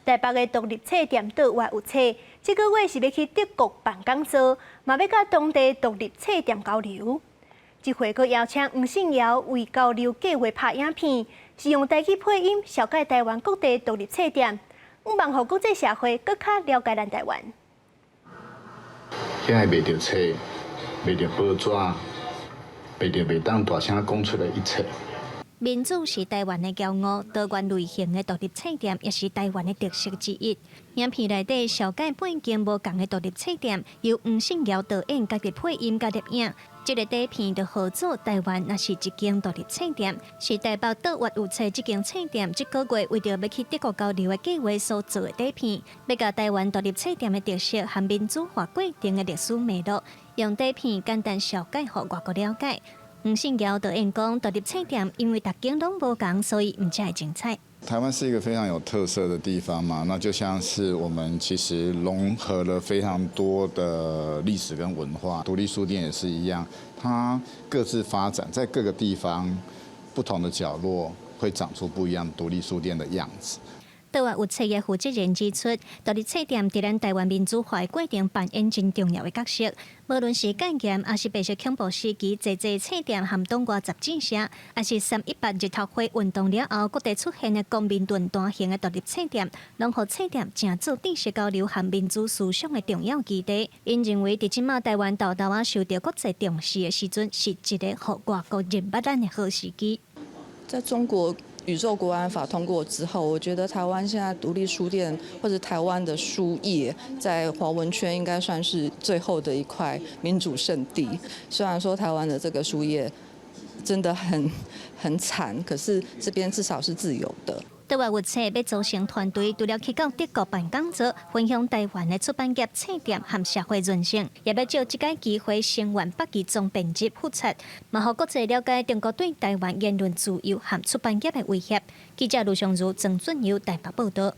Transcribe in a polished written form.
台北的獨立冊店倒越有冊，這個月是欲去德國辦講座，嘛欲佮當地獨立冊店交流。這回閣邀請黃信堯為交流計劃拍影片，是用台語配音，紹介台灣各地獨立冊店，向望予國際社會閣較了解咱台灣。現在賣著冊，賣著報紙，賣著袂當大聲講出來一切。民主是台灣的驕傲，多元類型的獨立冊店也是台灣的特色之一。影片內底紹介八間無仝的獨立冊店，由黃信堯導演家己配音佮攝影。這个短片就號做台灣若是一間獨立冊店，是台北倒越有冊這間冊店這個月為著欲去德國交流的計劃所做的短片，欲共台灣獨立冊店的特色和民主化過程的歷史脈絡，用短片簡單紹介予外國了解。黃信堯導演講，獨立冊店因為逐間攏無仝，所以毋才會精彩。台灣是一個非常有特色的地方嘛，那就像是我們其實融合了非常多的歷史跟文化，獨立書店也是一樣，它各自發展，在各個地方不同的角落會長出不一樣獨立書店的樣子。倒越有冊的負責人指出，獨立冊店佇咱台灣民主化的過程扮演真重要的角色。無論是戒嚴，抑是白色恐怖時期，濟濟冊店和黨外雜誌社，抑是318日頭花運動了後，各地出現的公民論壇型的獨立冊店，攏予冊店成做知識交流和民主思想的重要基地。𪜶認為，佇這馬台灣沓沓仔受著國際重視的時陣，是一个予外國認捌咱的好時機。在中國宇宙國安法通過之後，我覺得台灣現在獨立書店或者台灣的書業，在華文圈應該算是最後的一塊民主聖地。雖然說台灣的這個書業真的很慘，可是這邊至少是自由的。倒越有冊欲組成團隊，除了去到德國辦講座，分享台灣的出版業冊店和社會韌性，也欲藉這个機會聲援北極總編輯復出，嘛予國際了解中國對台灣言論自由和出版業的威脅。記者盧尚如、曾俊友台北報導。